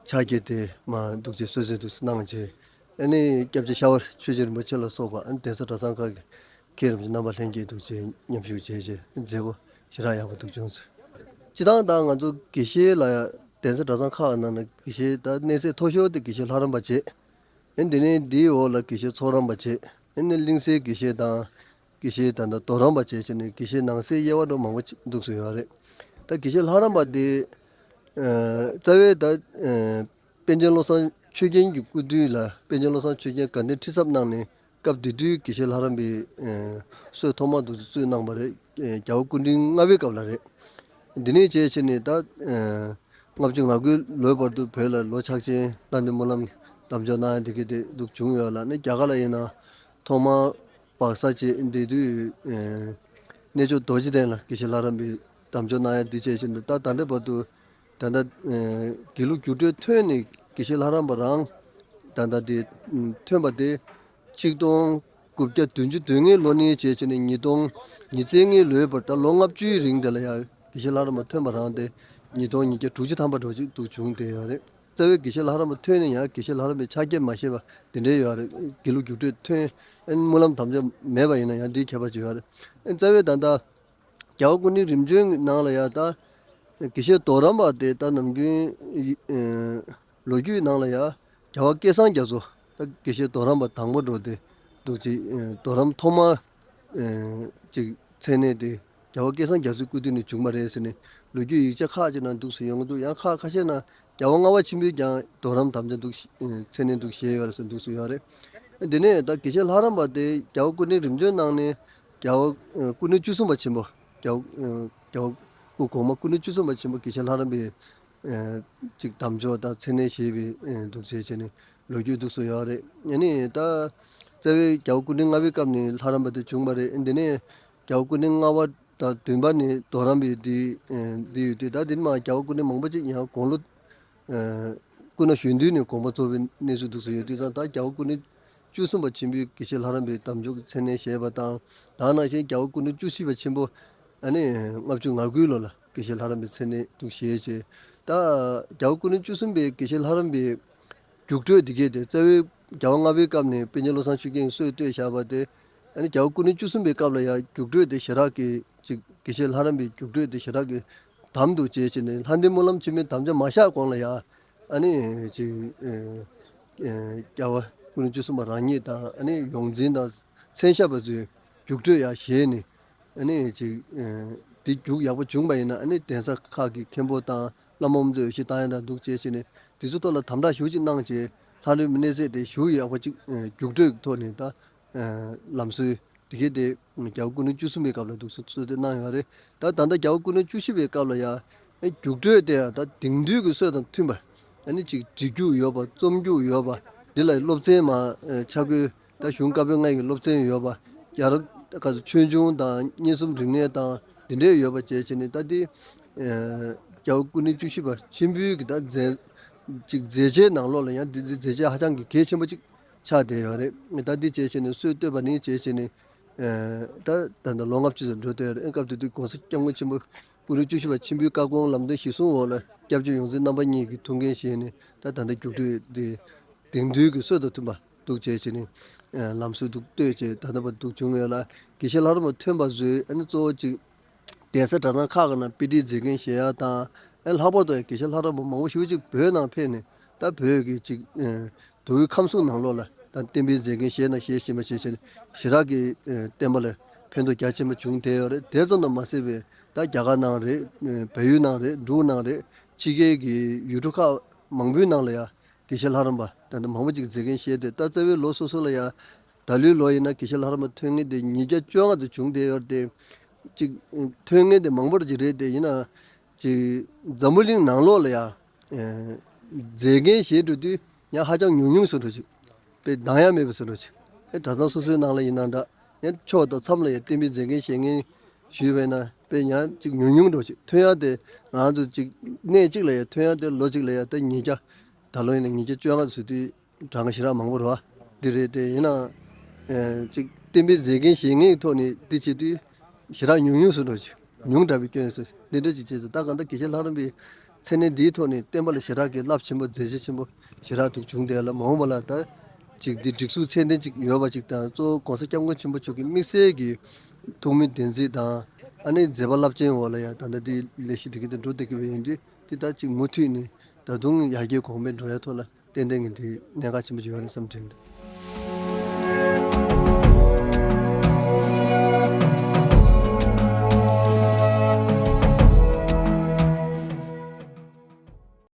ཕྱག་འཁྱེར་དེ་མར་འདུག་ཅེས་གསོལ་སྩལ་འདུག་གནང་བྱས། ཨ་ནི་སྐྱབས་རྗེ་ཤ་བ་ཆོས་རྗེ་རིན་པོ་ཆེ་ལ་སོགས་པ་ཨ་ནི་གདན་ས་གྲྭ་ཚང་ཁག་གི་མཁན་རིན་པོ་ཆེ་རྣམ་པ་ལྷན་རྒྱས་འདུག་ཅེས་མཉམ་ཞུགས་བྱས་རྗེས་མཛད་སྒོ་ཞེ་དྲག་ཡག་པོ་འདུག་བྱུང་སོང་། སྤྱིར་བཏང་ད་ང་ཚོ་དགེ་བཤེས་ལ་ཡང་གདན་ས་གྲྭ་ཚང་ཁག་ནང་ན་དགེ་བཤེས་ད་གནས་ཚད་མཐོ་ཤོས་དེ་དགེ་བཤེས་ལྷ་རམས་པ་བྱས། ཨ་ནི་དེ་ནས་དེའི་འོག་ལ་དགེ་བཤེས་ཚོགས་རམས་པ་བྱས། ཨ་ནི་གླིང་སའི་དགེ་བཤེས་དང་། དགེ་བཤེས་ད་ལྟ་རྡོ་རམས་པ་བྱས་བྱས་ནས་དགེ་བཤེས་ནང་གསེས་དབྱེ་བ་འདྲ་མང་པོ་ཅིག་འདུག་སེ་ཡོད་རེད། ད་དགེ་བཤེས་ལྷ་རམས་པ་དེ་ཨ་རྩ་བའི་ད་ཨ་པཎ་ཆེན་བློ་བཟང་ཆོས་རྒྱན་གྱི་སྐུ་དུས་ལ་པཎ་ཆེན་བློ་བཟང་ཆོས་རྒྱན་དགའ་ལྡན་ཁྲི་ཚབ་གནང་ནས་སྐབས་དེ་དུས་དགེ་བཤེས་ལྷ་རམས་པའི་ཨ་སྲོལ་ཐོག་མ་འདུག་སེ་བཙུགས་གནང་བ་རེད། ཨ་རྒྱལ་བ་སྐུ་ཕྲེང་ལྔ་པའི་སྐབས་ལ་རེད། འདི་ནས་བྱས་བྱས་ནས་ད་ཨ་ལྔ་བཅུ་ང་དགུའི་ལོའི་བར་དུ་བོད་ལ་ལོ་ཕྱག་ཆེན་ལྷ་ལྡན་སྨོན་ལམ་དམ་འཇོག་གནང་ཡ་འདི་ག་དེ་འདུག་བྱུང་ཡོད་ལ་ནི་རྒྱ་གར་ལ་ཡིན་ན་ཐོག་མར་བག་ཚ་བྱེད་འདི་དུས་ཨེ་གནས་མཆོག་རྡོ་རྗེ་གདན་ལ་དགེ་བཤེས་ལྷ་རམས་པའི་དམ་འཇོག་གནང་ཡ་འདི་བྱས་བཞིན་དུ་ད་ད་ལྟའི་བར་དུ་ད་ལྟ་ཨེ་དགེ་ལུགས་རྒྱུགས་སྤྲོད་ཐོན་ནས་དགེ་བཤེས་ལྷ་རམས་པ་རང་ད་ལྟ་དེ་ཐོན་པ་དེ་ཆིག་སྟོང་དགུ་བརྒྱ་བདུན་ཅུ་དོན་ལྔའི་ལོ་ནས་བྱས་བྱས་ནས་ཉིས་སྟོང་ཉི་ཤུ་རྩ་ལྔའི་ལོའི་བར་ད་ལོ་ལྔ་བཅུའི་རིང་དེ་ལ་ཡང་དགེ་བཤེས་ལྷ་རམས་པ་ཐོན་པ་རང་དེ་ཉིས་སྟོང་ཉིས་བརྒྱ་དྲུག་ཅུ་ཐམ་པ་འགྲོ་ཅིག་འདུག་བྱུང་དེ་ཡོད་རེད། རྩ་བའི་དགེ་བཤེས་ལྷ་རམས་པ་ཐོན་ནས་ཡང་དགེ་བཤེས་ལྷ་རམས་པའི་ཕྱག་འཁྱེར་མ་བཞེས་པ་དེ་འདྲའི་ཡོད་རེད། དགེ་ལུགས་རྒྱུགས་སྤྲོད་ཐོན་ཨན་སྨོན་ལམ་དམ་བཅའ་མེད་པ་ཡིན་ན་ཡང་འདིའི་ཁྱད་པར་ཅིག་ཡོད་རེད། ཨན་རྩ་བའི་ད་ལྟ་རྒྱལ་བ་སྐུ་ཕྲེང་རིམ་བྱོན་གྱི་ནང་ལ་ཡང་ད་དགེ་བཤེས་རྡོ་རམས་པ་དེ་ད་ནམ་རྒྱུན་ཨ་ལོ་རྒྱུས་ནང་ལ་ཡང་རྒྱལ་བ་སྐལ་བཟང་རྒྱ་མཚོ་ད་དགེ་བཤེས་རྡོ་རམས་པ་དང་པོ་འགྲོ་དེ་འདུག་ཅིག་ཨ་རྡོ་རམས་ཐོག་མ་ཨ་ཅིག་མཚན་གནས་དེ་རྒྱལ་བ་སྐལ་བཟང་རྒྱ་མཚོའི་སྐུ་དུས་ནས་བྱུང་བ་རེད་ཟེར་ནས་ལོ་རྒྱུས་ཡིག་ཆ་ཁག་ཅིག་ནང་འདུག་སེ་ཡོང་གི་འདུག་ཡང་ཁག་ཁ་ཤས་ནང་རྒྱལ་བ་ལྔ་པ་ཆེན་པོས་ཀྱང་རྡོ་རམས་དམ་བཅའ་འདུག་ཨ་མཚན་གནས་འདུག་བཞེས་ཡོད་རེད་ཟེར་འདུག་སེ་ཡོད་རེད། དེ་ནས་ད་དགེ་བཤེས་ལྷ་རམས་པ་དེ་རྒྱལ་བ་སྐུ་ཕྲེང་རིམ་བྱོན་གནང་ནས་རྒྱལ་བ་ཨ་སྐུ་ཕྲེང་བཅུ་གསུམ་པ་ཆེན་པོ་རྒྱལ་བ་ཨ་རྒྱལ་བ་སྐུ་གོང་མ་སྐུ་ཕྲེང་བཅུ་གསུམ་པ་ཆེན་པོ་དགེ་བཤེས་ལྷ་རམས་པའི་ཨ་ཅིག་དམ་འཇོག་དང་མཚན་གནས་བཞེས་པའི་ཨ་འདུག་བྱས་བྱས་ནས་ལོ་རྒྱུས་འདུག་སེ་ཡོད་རེད། ཨ་ནི་ད་རྩ་བའི་རྒྱལ་བ་སྐུ་ཕྲེང་ལྔ་པའི་སྐབས་ནས་ལྷ་རམས་པ་དེ་བྱུང་བ་རེད། ཨ་འདི་ནས་རྒྱལ་བ་སྐུ་ཕྲེང་ལྔ་པ་དང་བདུན་པ་ནས་རྡོ་རམས་པའི་འདི་ཨ་འདི་ཡོད་དུས་ད་འདི་ནས་མར་རྒྱལ་བ་སྐུ་ཕྲེང་མང་པོ་ཅིག་ཡང་དགུང་ལོ་ཨ་སྐུ་ན་གཞོན་དུས་ནས་དགོངས་པ་རྫོགས་པའི་གནས་ཚུལ་འདུག་སེ་ཡོད་དུས་ཙང་ད་རྒྱལ་བ་སྐུ་ཕྲེང་བཅུ་གསུམ་པ་ཆེན་པོའི་དགེ་བཤེས་ལྷ་རམས་པའི་དམ་འཇོག་གི་མཚན་གནས་བཞེས་པ་དང་ད་ནང་བཞིན་རྒྱལ་བ་སྐུ་ཕྲེང་བཅུ་བཞི་པ་ཆེན་པོ་ཨ་ནི་ལྔ་བཅུ་ང་དགུའི་ལོ་ལ་དགེ་བཤེས་ལྷ་རམས་པའི་མཚན་གནས་འདུག་བཞེས་བྱས། ད་རྒྱལ་བ་སྐུ་ཕྲེང་བཅུ་གསུམ་པའི་དགེ་བཤེས་ལྷ་རམས་པའི་རྒྱུགས་སྤྲོད་འདི་གས་དེ་རྩ་བའི་རྒྱལ་བ་ལྔ་པའི་སྐབས་ནས་པཎ་ཆེན་བློ་བཟང་ཆོས་རྒྱན་གྱིས་སྲོལ་བཏོད་བཞག་པ་དེ་ཨ་ནི་རྒྱལ་བ་སྐུ་ཕྲེང་བཅུ་གསུམ་པའི་སྐབས་ལ་ཡང་རྒྱུགས་སྤྲོད་དེ་ཞེ་དྲག་གི་ཅིག་དགེ་བཤེས་ལྷ་རམས་པའི་རྒྱུགས་སྤྲོད་དེ་ཞེ་དྲག་གི་དམ་དུ་བྱས་བྱས་ནས་ལྷ་ལྡན་སྨོན་ལམ་ཆེན་མོའི་དམ་བཅའ་མ་བཞག་གོང་ལ་ཡང་ཨ་ནི་ཅིག་ཨ་ཨ་རྒྱལ་བ་སྐུ་ཕྲེང་བཅུ་གསུམ་པ་རང་ཉིད་དང་ཨ་ནི་ཡོངས་འཛིན་དང་མཚན་ཞབས་པ་ཚོས་རྒྱུགས་སྤྲོད་ཡང་བཞེས་ནས་ཨ་ནི་ཅིག་ཨ་ དེ་རྒྱུགས་ཡག་པོ་བྱུང་བ་ཡིན་ན། ཨ་ནི་གདན་ས་ཁག་གི་མཁན་པོ་དང་བླ་མ་དབུ་མཛད་འོས་ཤོག་བཏང་ཡ་དང་འདུག་བྱས་བྱས་ནས་དེ་ཚོ་ཐོག་ལ་དམ་དྲག་ཞེ་པོ་ཅིག་གནང་བྱས། ལྷ་རིམ་གནས་ཚད་དེ་ཞེ་པོ་ཡག་པོ་ཅིག་ཨ་རྒྱུགས་སྤྲོད་ཀྱི་ཐོག་ནས་ད་ཨ་ལམ་སྲོལ་དེ་གའི་དེ་རྒྱལ་བ་སྐུ་ཕྲེང་བཅུ་གསུམ་པའི་སྐབས་ལ་འདུག་སེ་སྲོལ་དེ་གནང་ཡོད་རེད། ད་ད་ལྟ་རྒྱལ་བ་སྐུ་ཕྲེང་བཅུ་བཞི་པའི་སྐབས་ལ་ཡང་ཨ་རྒྱུགས་སྤྲོད་དེ་ཡང་ད་དེང་དུས་ཀྱི་སྲོལ་དང་མཐུན་པ། ཨ་ནི་ཅིག་བྲིས་རྒྱུགས་ཡོད་པ། རྩོམ་རྒྱུགས་ཡོད་པ། འདི་ལ་སློབ་ཚན་མ་ཨ་ཆ་བགོས། ད་གཞུང་བཀའ་པོད་ལྔ་ཡི་སློབ་ཚན་ཡོད་པ། རྒྱ་གར་ག་ཚོད་ཆོས་འབྱུང་དང་དམྱལ་གསུམ་རིག་གནས་དང་འདི་འདྲའི་ཡོད་པ་བྱས་བྱས་ནས། ད་འདི་ཨ་རྒྱལ་བ་སྐུ་ཕྲེང་བཅུ་བཞི་པ་ཆེན་པོའི་གི་ད་མཛད་ཅིག་མཛད་རྗེས་ནང་ལོགས་ལ་ཡང་འདི་འདི་མཛད་རྗེས་ཧ་ཅང་གི་གལ་ཆེན་པོ་ཅིག་ཆགས་བསྡད་ཡོད་རེད། ད་འདི་བྱས་བྱས་ནས་སྲོལ་བཏོད་པ་ནི་བྱས་བྱས་ནས་ཨ་ད་ད་ལྟ་ལོ་ལྔ་བཅུ་ཙམ་འགྲོ་བསྡད་ཡོད་རེད། སྐབས་དེ་དུས་གོང་ས་སྐྱབས་མགོན་ཆེན་པོ་སྐུ་ཕྲེང་བཅུ་བཞི་པ་ཆེན་པོའི་བཀའ་དགོངས་ལམ་སྟོན་གཞིར་བཟུང་འོག་ལ་སྐྱབས་རྗེ་ཡོངས་འཛིན་རྣམ་པ་གཉིས་ཀྱི་ཐུགས་འགན་བཞེས་ནས། ད་ད་ལྟ་རྒྱུགས་སྤྲོད་འདི་དེང་དུས་ཀྱི་སྲོལ་དང་མཐུན་པ་འདུག་བྱས་བྱས་ནས་ཨ་ལམ་སྲོལ་འདུག་བཏོད་བྱས། ད་ལྟ་བར་འདུག་བྱུང་ཡོད་ལ། དགེ་བཤེས་ལྷ་རམས་པ་ཐོན་པ་བཟོས། ཨ་ནི་གཙོ་བོ་ཅིག་གདན་ས་གྲྭ་ཚང་ཁག་གི་ནང་དཔེ་ཁྲིད་མཛད་འགན་བཞེས་ཡ་དང་། ཨ་ལྷག་པར་དུ་ཡང་དགེ་བཤེས་ལྷ་རམས་པ་མང་པོ་ཞེ་པོ་ཅིག་བོད་ནང་ཕེབས་ནས། ད་བོད་ཀྱི་ཅིག་ཨ་མདོ་དབུས་ཁམས་གསུམ་ནང་ལོགས་ལ་ད་བསྟན་པའི་མཛད་འགན་བཞེས་དང་བཞེས་བཞིན་པ་བྱས་བྱས་ནས་ཞེ་དྲག་གི་ཨ་བསྟན་པ་ལ་ཕན་ཐོགས་རྒྱ་ཆེན་པོ་བྱུང་བསྡད་ཡོད་རེད། དེ་ཙམ་དུ་མ་ཟད་པའི་ད་རྒྱ་གར་ནང་རེད། ཨ་བལ་ཡུལ་ནང་རེད། འབྲུག་ནང་རེད། ཕྱི་རྒྱལ་གྱི་ཡུལ་གྲུ་ཁག་མང་པོའི་ནང་ལ་ཡང་དགེ་བཤེས་ལྷ་རམས་པ་ད་ལྟ་མང་པོ་ཅིག་མཛད་འགན་བཞེས་ཏེ། ད་རྩ་བའི་ལོ་སོ་སོ་ལ་ཡང་ད་ལོའི་ལོ་ཡིན་ན་དགེ་བཤེས་ལྷ་རམས་པ་ཐོན་མཁན་དེ་ཉིས་བརྒྱ་བཅོ་ལྔ་དུ་བྱུང་བསྡད་ཡོད་རེད་དེ། ཅིག་ཐོན་མཁན་དེ་མང་པོ་ཅིག་རེད་དེ། ཡིན་ན་ཅིག་འཛམ་བུ་གླིང་ནང་ལོགས་ལ་ཡང་ཨ་མཛད་འགན་བཞེས་འགྲོ་དུས་ཡང་ཧ་ཅང་ཉུང་ཉུང་བཟོ་འདྲ་ཅིག་དཔེ་འདང་ཡ་མེད་པ་བཟོ་འདྲ་ཅིག་ཨེ་གྲྭ་ཚང་སོ་སོའི་ནང་ལ་ཡིན་ན་འདྲ། ཡང་ཕྱོགས་དང་མཚམས་ལ་ཡང་བསྟན་པའི་མཛད་འགན་བཞེས་མཁན་ཞུས་པས་ན་དཔེ་ཡང་ཅིག་ཉུང་ཉུང་འདྲ་ཅིག་ཐོན་ཡ་དེ། ང་ཚོ་ཅིག་གནས་གཅིག་ལ་ཡང་ཐོན་ཡ་དེ་ལོ་གཅིག་ལ་ཡང་ད་ཉིས་བརྒྱ། ད་ལོ་ཡིན་ན་ཉིས་བརྒྱ་བཅོ་ལྔ་ཙམ་དུས་གྲངས་ཀ་ཞེ་དྲག་མང་པོ་རེད་བ། འདི་རེད་དེ། ཡིན་ནའང་ཨེ་ཅིག་བསྟན་པའི་མཛད་འགན་བཞེས་མཁན་གྱི་ཐོག་ནས་འདི་བྱེད་དུས་ཞེ་དྲག་ཉུང་ཉུང་བཟོ་འདྲ་ཅིག་ཉུང་དྲགས་པའི་སྐྱོན་ཟེར་འདི་འདྲ་ཅིག་བྱས་ཚེ། ད་གང་ལྟར་དགེ་བཤེས་ལྷ་རམས་པའི་མཚན་གནས་འདིའི་ཐོག་ནས་བསྟན་པ་ལ་ཞེ་དྲག་གི་རླབས་ཆེན་པོ་མཛད་རྗེས་ཆེན་པོ་ཞེ་དྲག་འདུག་བྱུང་བསྡད་ལ། མ་འོངས་པ་ལ་ད་ཅིག་འདི་སྒྲིག་འཛུགས་ཚད་ལྡན་ཅིག་ཡོད་པ་ཅིག་དང་། གཙོ་བོ་༸གོང་ས་༸སྐྱབས་མགོན་ཆེན་པོ་མཆོག་གི་དམིགས་བསལ་གྱི་ཐུགས་སྨོན་བདེན་ཚིག་དང་། ཨ་ནི་མཛད་པ་རླབས་ཆེན་འོག་ལ་ཡང་ད་ལྟ་འདི་ལས་གཞི་འདི་གི་དེ་འགྲོ་བསྡད་ཀྱི་ཡོད་པ་ཡིན་དུས། འདི་ད་ཅིག་མུ་མཐུད་ནས་ད་དུང་ཡར་རྒྱས་གོང་འཕེལ་འགྲོ་ཡ་ཐོག་ལ་ཏན་ཏན་གྱི་འདི་གནད་འགག་ཆེན་པོ་ཅིག་ཡོད་རེད་བསམ་དྲན་འདུག